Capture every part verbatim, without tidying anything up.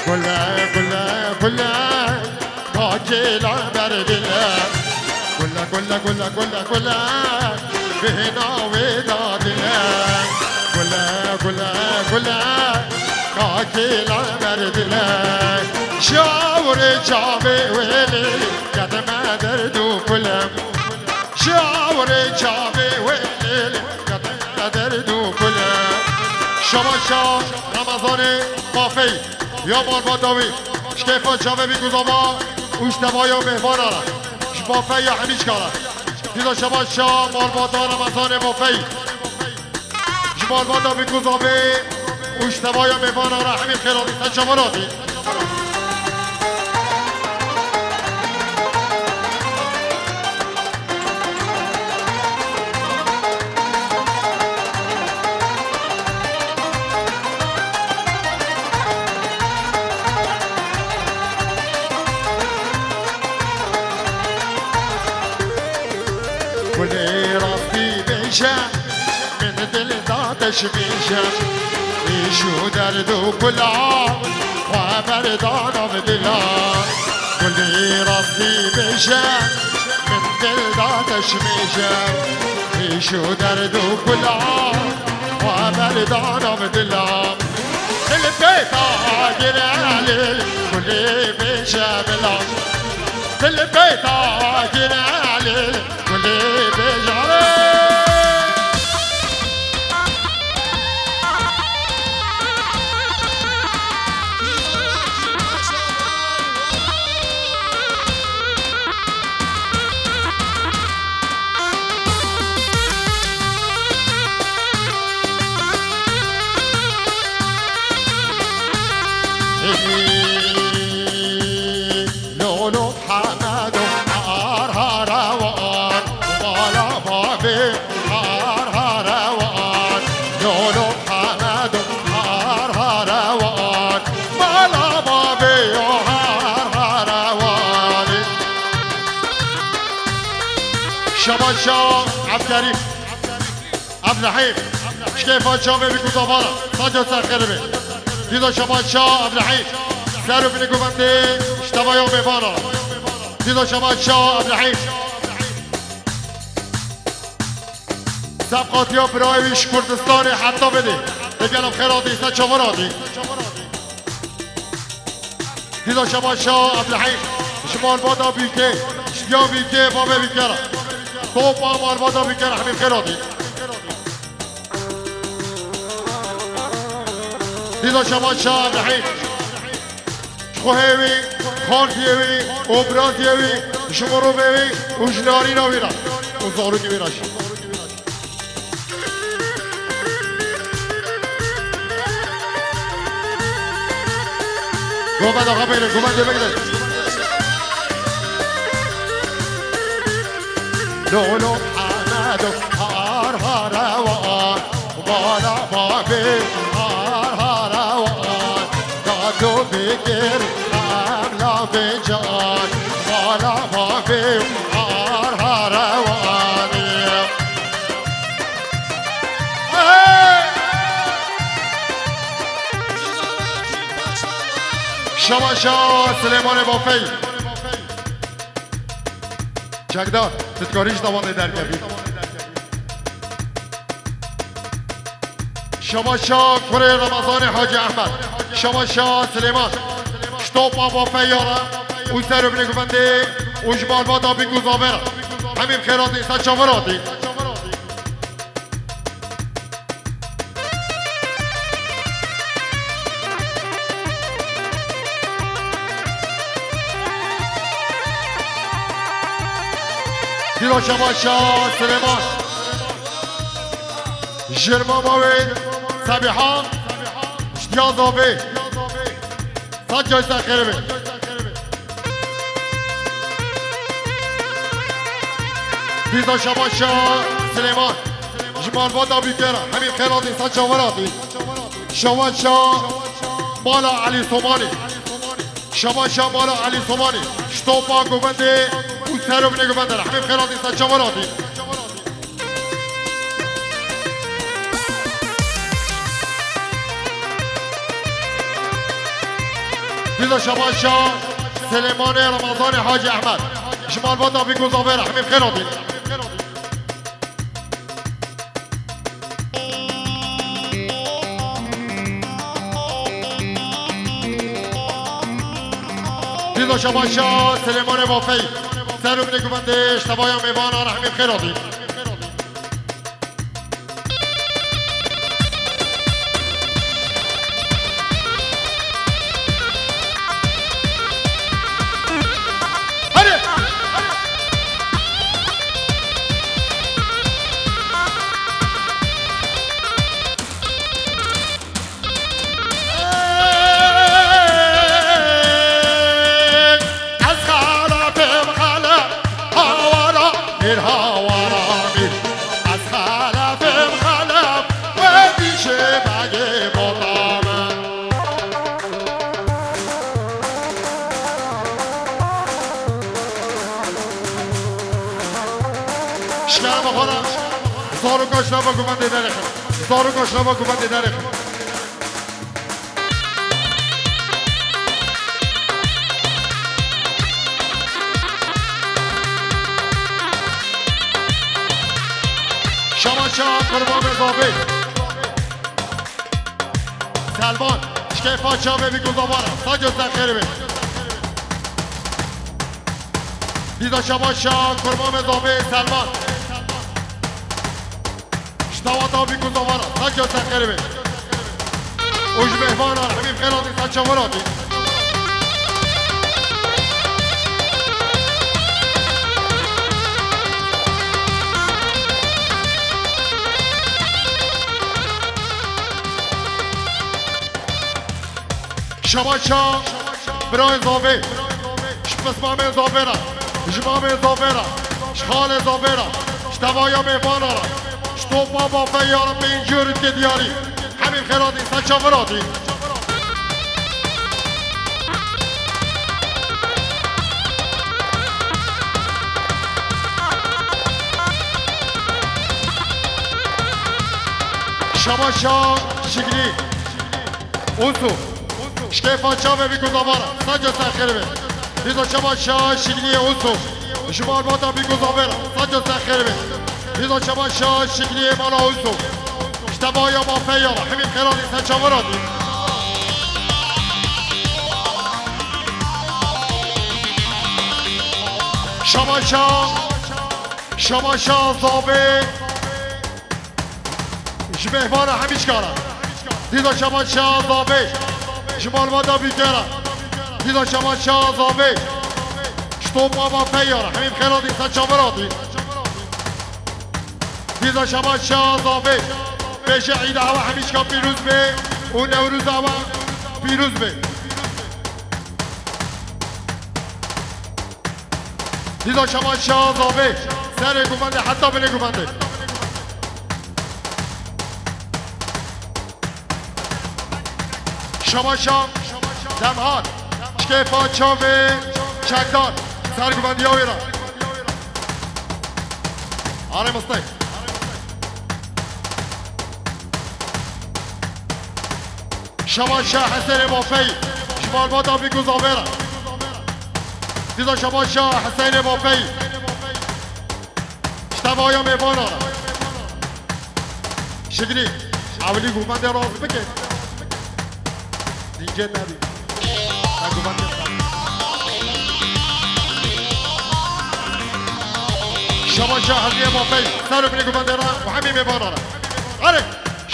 Gule, gule, gule, kakêla berdile. Gule, gule, gule, gule, gule, bêhna wê dadile. Gule, gule, gule, kakêla berdile. Şawrê çavê wê lêlê, kedime derd û kulem. Şawrê çavê wê lêlê, kedime derd û kulem. Şabaşa Ramazanê Bafey. Ya malbata wî, ji kêfa çavê bî guzava û ji tevaya mêvana re, ji Bafey ya Hemîçka re. Dîda şebaşa malbata Remezanê Bafey. Ji malbata bî guzavê û ji tevaya mêvana re hemî xêratî ser çavan hatî. Gulê rastî bêje, min dil da te şibêje. Îş û derd û kula xwe berda nav dila. Gulê rastî bêje, min dil da te şibêje. Îş û derd û kula xwe berda nav dila. Dil pêta gire lê gulê bêje bila. Dil pêta gire lê gulê bêje re. Lolo Hemedo har har ewan, mala bavê har har ewan. Lolo Hemedo har har ewan, mala bavê yo har har ewan. Şabaşa Abdurrahim. Abdurrahim, ji kêfa çavê bî guzavana, saca ser xêr be. Dîda şabaşa Abdurrahim, ser û binê guvendê, ji tevaya mêvana. Dîda şabaşa Abdurrahim. Sebqatiya birayê wî ji Kurdistanê heta bidê. Digel ev xêratî, ser çavan hatî. Dîda şabaşa Abdurrahim, ji malbata bîkê, ji diya bîkê, bavê bîkê re. Topa malbata bîkê re hemî xêratî. Dîda şabaşa Abdurrahim, ji xwehê wî, xaltiyê wî û biraziyê wî, ji mirovê wî û ji narîna wî re û zarokê wî re jî. Govenda xwe bigrin, govendê bigrin. Lolo Hemedo har har ewan, mala bavê har har ewan. Dato bikir emla becan, mala bavê har har ewan. Şabaşa Silêmanê Bafey. Çekdar, tu dikarî ji dawandê derkevî. Şabaşa kurê Remezanê Hacî Ehmed. Şabaşa Silêman. Ji topa Bafeya re û ser û binê guvendê û ji malbata bîk û zavê re. Hemî bi xêr hatî, ser çavan hatî. Dîda şabaşa Silêman. Jir mama wê Sebîha. Ji diya zavê. Sed cayî ser xêrê be. Dîda şabaşa Silêman. Ji malbata bîkê re. Hemî xêr hatî, sed çavan hatî. Şabaşa mala Elî Somanî. Şabaşa mala Elî Somanî. Ji topa guvendê û ser û binê guvendê re. Hemî xêr hatî, sed çavan hatî. Dîza şabaşa Silêmanê Remezanê Hacî Ehmed. Ji malbata Bîk û Zavê re hemî bi xêr hatî. Dîza şabaşa Silêmanê Bafey. Ser û binê guvendê ji tevaya mêvanan re hemî bi xêr hatî. Ez xelefim xelef, hawara mîr, hawara mîr. Ez xelefim xelef, we dîşê begê bota me. Şikayema xwe re, zaroka şinava guvendê derêxin. Zaroka şinava guvendê derêxin. Şabaşa Qurbanê Zavê. Selman, şikê paça ve bir guzavara. Sac û ser xêr be. Dîza şabaşa Qurbanê Zavê Selman. Ji dawata bîk û zavana, sac û ser xêr be. Û ji mêvanan hemî bi xêr hatî, ser çavan hatî. Şabaşa birayê Zavê, ji pismamê Zavê re, ji mamê Zavê re, ji xalê Zavê re, ji tevaya mêvana re, ji topa bafeya re pêncî û dikê diyarî. Hemî bi xêr hatî, ser çavan hatî. Şabaşa Şigrî. Ûsû. Şikê paça ve bîk û zavara. Sac û ser xêr be. Dîza şabaşa Şigriyê Ûsû. Ji malbata bîk û zavê re. Sac û ser xêr be. Dîza şabaşa Şigriyê mala Ûsû. Ji tevaya mafeya re. Hemî bi xêr hatî, ser çavan hatî. Şabaşa. Şabaşa Zavê. Ji mêvana hemî çika re. Dîza şabaşa Zavê. Ji malbata bîke re. Dîza şabaşa Zavê. Ji topa mafeya re. Hemî bi xêr hatî, ser çavan hatî. Dîza şabaşa Zavê. Pêşê Îda we hemî çika pîroz be û Newroza we pîroz be. Dîza şabaşa Zavê, serê guvendê heta binê guvendê. Şabaşa Demhan, çikê paça ve çekdar, ser guvendiya wê re. Arê mistey. Şabaşa Hesenê Bafey, ji malbata bîk û zavê re. Dîza şabaşa Hesenê Bafey. Ji tevaya mêvana re. Şigrî, ewilî guvendê rast bike. Zincê te bî. Te guvendê te. Şabaşa Heziyê Bafey, ser û binê guvendê re û hemî mêvana re. Erê!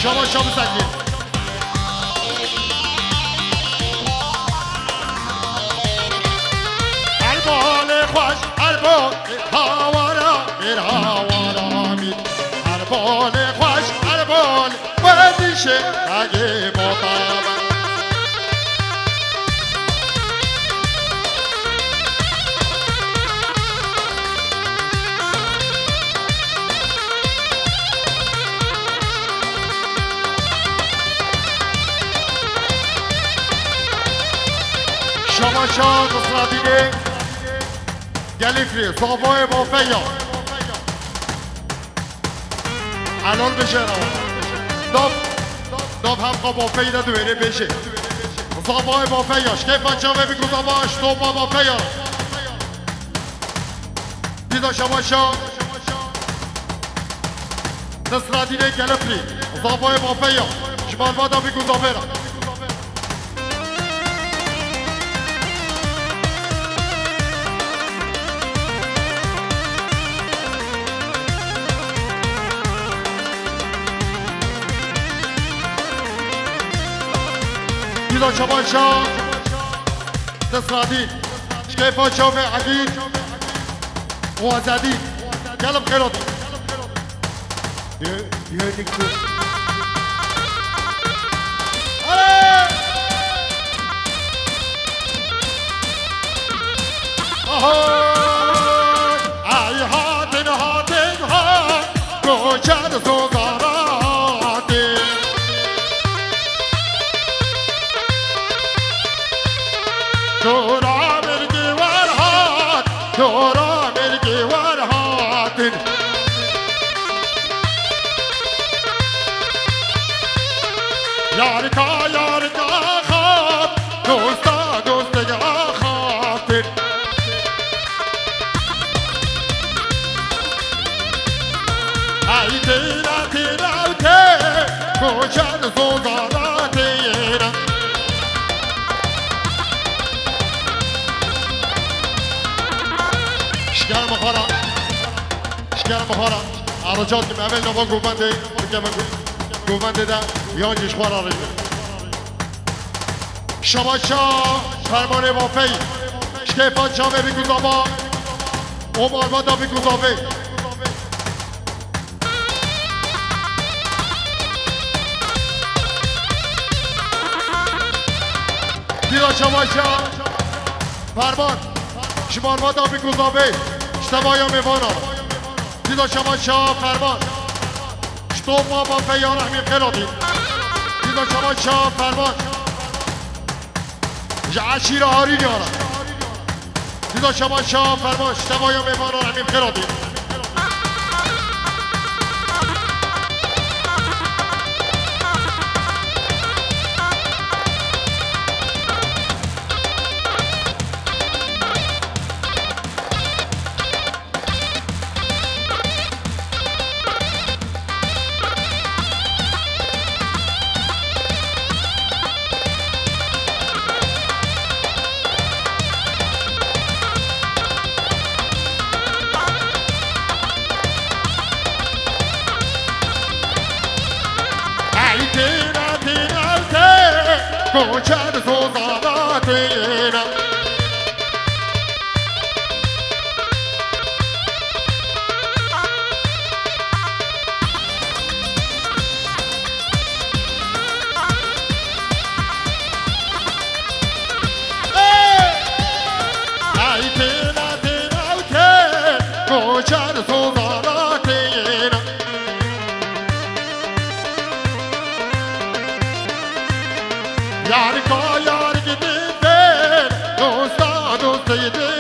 Şabaşa bisekî. Her balê xweş, her balê hawara, mêr hawara mîr. Her balê xweş, her balê we dişê begê bota me. Şabaşa Nusretînê Gelîfrê, Zavoyê Bafeya. Helal bêje ra. Dav, dav hevqa Bafeyî de diwêrê bêje. Zavayê Bafeya, şkeyfa çavê bî ku zava ji topa Bafeya. Dîda şabaşa. Nesradînê Kelefrî, zavayê Bafeya. Ji malbata bî ku zavêra. Dîda şabaşa. Nesradîn. Şkeyfa çavê Edî. Û Azadî. Gelib xêr hatî. Yö-, yönik bu. Hey! Aha! Ay hatin, hatin, ha! Koçer sozara hatin. Dora mirgî wer hat, dora mirgî wer hatin. Yarika, yarika xat, dosta, dostek axaftin. Ay têra, têra, tê, koçer zozana têra. Şikerme xara. Şikerme xara. Arıcat kim evel nava govende. Bikeme go-, govende de yan ji xara rêde. Şabaşa fermanê Bafey. Şkeyfa çavê bî ku zava. O malbata bî ku zavê. Dîda şabaşa ferman. Ji malbata bî ku zavê. Ji tevaya mêvana. Dîda şabaşa ferman. Ji topa Bafeya rehmî xêr hatî. Dîda şabaşa ferman. Ji eşîra Harîniyana. Dîda şabaşa ferman. Ji tevaya mêvana rehmî xêr hatî. Ey têna têna te, koçer zozana têna. Ey têna têna te, koçer zozana têna. Yarika yarikî dibên, dosta dostê dibên.